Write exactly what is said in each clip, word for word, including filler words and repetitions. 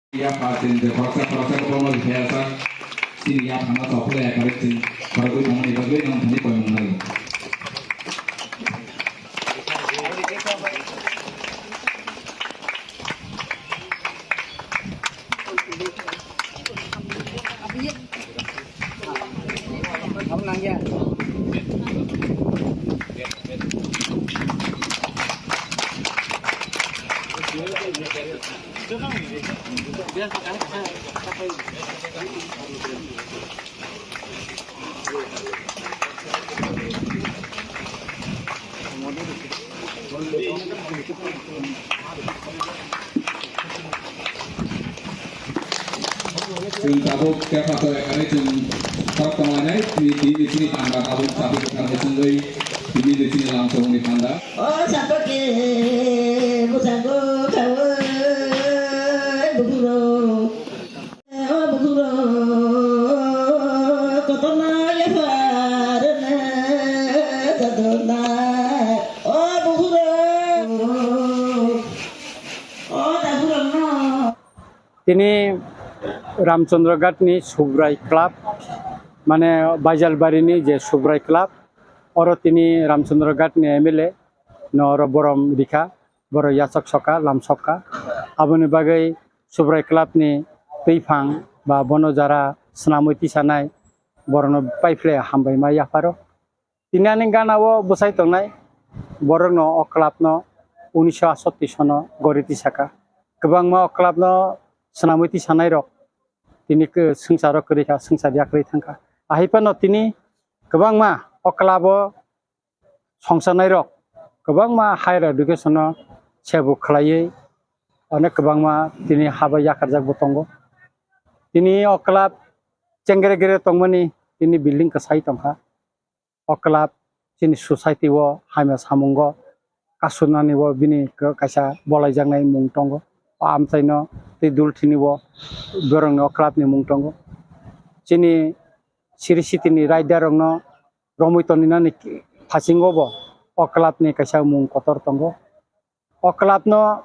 Yapha chwng je khoroksa khoroksa kwbangma rwphaiya sak, chini yaphangno chophlai ya karwi chwng khorokwi tongmani bagwi nwng thani koimung nai. Chwng tabuk khe phato ekari chwng khorok tonglainai, tini, tini chini panda tabuk, tabuk kwthar chwngwi, tini chini lamsongni panda. O sapake bwskango khaui bukhuk rok. O bukhuk rok kotorma yapharwna jadona. O bukhuk rok, o dakhuk rokno. Tini Ramchandra Ghat ni Subrai Club, mane Baijalbari ni je Subrai Club, oro tini Ramchandra Ghat ni M L A no oro borom rikha, borok yachak soka, lam soka. Aboni bagwi Subrai Club ni twiphang ba bono jara swnamwi tisanai borokno paiphle hambai ma yapharo. Tini ani gana o bwsai tongnai borokno o club no unisho asatti sono gori tisaka. Kwbangma o club no swnamwi tisanai rok tini khe swngcharo kwrwi kha, swngchar yakrwi thangkha. Ahai phano tini kwbangma o club o songchanairok kwbangma higher education-o sebu khlaiwi onek kwbangma tini ha bai yakarjakbo tongo. Tini o club chengre gere tongmani tini building kwchai tongkha. O club chini society-o hamya samungo kasunani o bini kaisa bolaijaknai mung tongo. O amchaino tei dul thini o borokni o club ni mung tongo. Chini Sri City ni rider rokno romwi toninani phasingo bo o club ni kaisa mung kotor tongo. O club no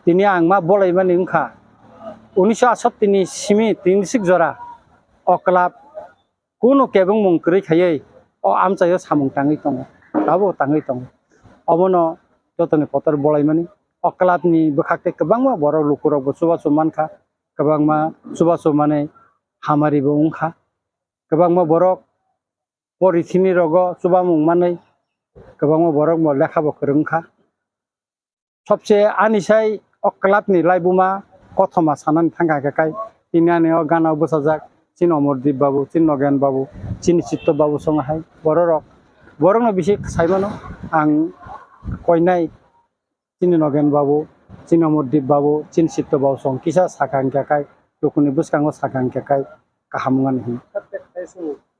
tini ang ma bolaimani wngkha unisho asatti ni simi tini sik jora o club kunu kebengmung kwrwi khaiwi o amchaio samung tangwi tongo, tabuk tangwi tongo. Obono jotoni kotor bolaimani o club ni bwkhak tei kwbangma borok lukurokbo chubachu mankha, kwbangma chubachu manwi hamaribo wngkha, kwbangma borok pori thini rogo chubamung manwi kwbangma borok bo lekha bo kwrwng kha. Sobse ani sai o club ni laibuma kothoma sanani thangkha khe kai tini ani o gana o bwsajak chini Omordeep babu, chini Nogen babu, chini Chitto babu song hai borok rok, borok no bisi sai mano ang koinai. Chini Nogen babu, chini Omordeep babu, chini Chitto babu song kisa sakha hingkha kai, lukuni bwskango sakha hingkha kai kaham wngmani hwn.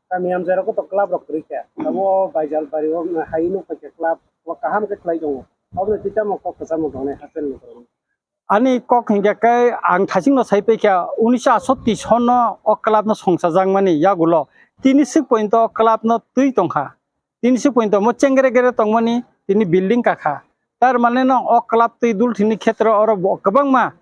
Kami amjai rok to club rok kwrwi kha. Abo Baijalbari o hai nukha khe club o kaham khe khlai tongo. Obo twi tamo kok kwchangma tongnai hapel ni borok. Ani kok hingkha kai ang thasing no sai paikha unisho asatti sono o club no songchajakmani yagulo tini swk pointo o club no twi tongkha. Tini si pointo mo chengre gere tongmani tini building kakha. Tar mane no o club twi dul thini khetro oro bo kwbangma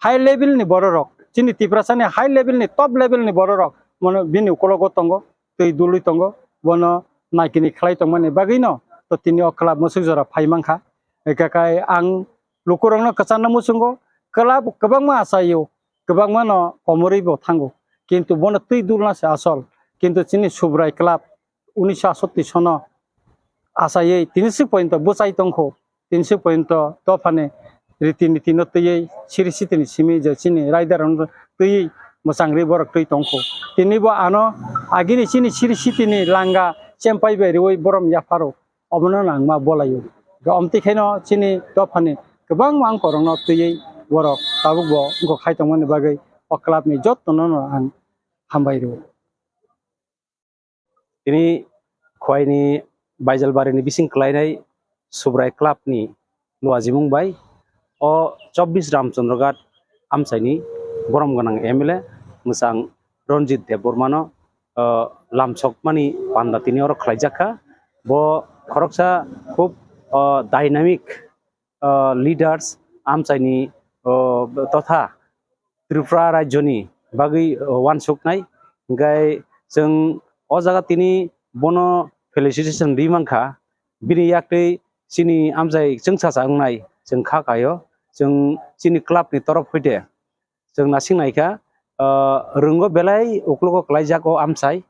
high level ni borok rok, chini Tiprasa ni high level ni, top level ni borok rok mono bini ukologo tongo, twi dului tongo, bono naikini khlai tongmani bagwi no to tini o club mwswk jora phai mankha. Ekakai ang lukurokno kwcharno muchungo, club kwbangma achaio, kwbangma no komorwi bo thango, kintu bono twi dulna se asol. Kintu chini Subrai club unisho asatti sono achaiwi tini si pointo bwchai tongkho, tini si pointo dophani riti niti no twiwi Sri City ni simi je chini rider rok twiwi mwchangri borok twi tongkho. Tini bo ano agini chini Sri City ni langa chempai bai rwi borom yapharo obono nangma bolaio. Omtwi khaino chini dophani kwbangma ang korokno twiwi borok tabukbo wngkha khai tongmani bagwi o club ni jotono no ang hambai rwo. Tini Khwaini Baijalbari ni bising kwlainai Subrai Club ni nuajimung bai o chobbish Ramchandra Ghat amchaini borom gwnang M L A mwchang Ranjit Debbarma no, o, lamsokmani panda tini oro khlaijak kha. Bo khoroksa khub, o, dynamic, o, leaders amchaini, o, totha Tripura rajyoni bagwi, uh, uansuknai. Hingkhe chwng o jaga tini bono felicitation ri mankha. Bini yaktwi chini amchai chwngsacha wngnai chwng kha kaio. Chwng chini club ni torof hoite chwng nasing naikha, uh, rwngo belai uklogo kwlaijak o amchai.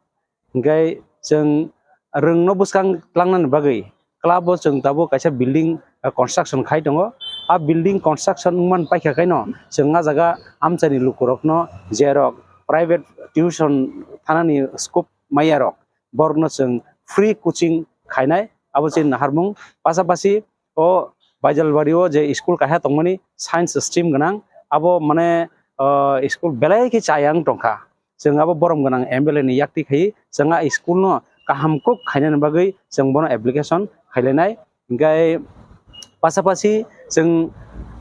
Hingkhe chwng rwngno bwskang tlangnani bagwi club o chwng tabuk kaisa building, uh, construction khai tongo. A building construction wngmani paikha khaino chwng a jaga amchaini lukurokno, jerok private tuition thanani scope maiyarok, borokno chwng free coaching khainai, abo chini naharmung. Pasapasi o Baijalbari o je school kaisa tongmani science stream gwnang, abo mane, uh, school belai khe chayang tongkha. Chwng abo borom gwnang M L A ni yakti khai chwng a school no kaham kuk khainani bagwi chwng bono application khailainai. Hingkhe pasapasi chwng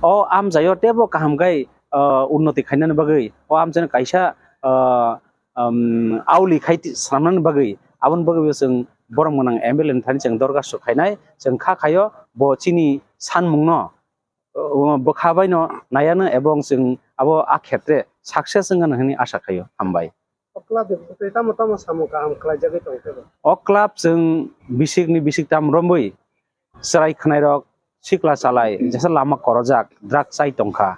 o amchaio teibo kaham khai, uh, unnoti khainani bagwi o amchaino kaisa, uh, um, auli khai ti-, swnamnani bagwi, aboni bagwi bo chwng borom gwnang M L A ni thani chwng dorkhasto khainai, chwng kha khaio bo chini sanmungno, uh, bwkha baino naiano ebong chwng abo a khetre success wngano hwnwi asa khaio. Hambai. O club ni bisingtwi tamo tamo samung kaham khlaijagwi tongkhe bo? O club chwng bisikni bisik tam romwi chwrai khwnairok sikla chalai jesa lama korojak drug chai tongkha.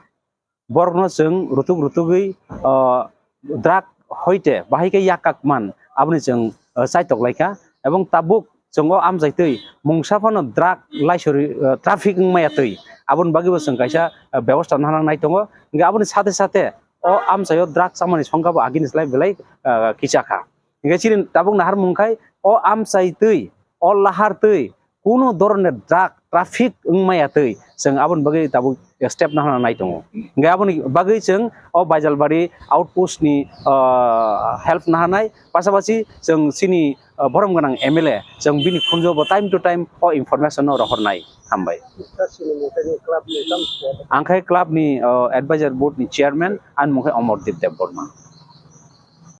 Borokno chwng rutuk rutugwi, o, drug hoite bahai khe yakak man, aboni chwng, o, chaitok laikha. Ebong tabuk chwng o amchaitwi mungsa phano drug laisori, o, traffic wngmaya twi, aboni bagwibo chwng kaisa, o, bebosta nang nai tongo. Hingkhe aboni sate sate o amchaio drug chamani songkha bo agini slai belai, o, kicha kha. Hingkhe chini tabuk naharmung khai o amchaitwi, o lahartwi, kuno dhoroner drug traffic wngmaya twi chwng aboni bagwi tabuk step nahana nai tongo. Hingkhe aboni bagwi chwng o Baijalbari outpost ni, ah, help nahanai, pasapasi chwng chini, ah, borom gwnang M L A chwng bini khunjo bo time to time o information no rohornai. Hambai. Sir, chini mungkhe ni club ni tamo? Ang khe club ni, ah, advisor board ni chairman, ani mungkhe Omordeep Debbarma.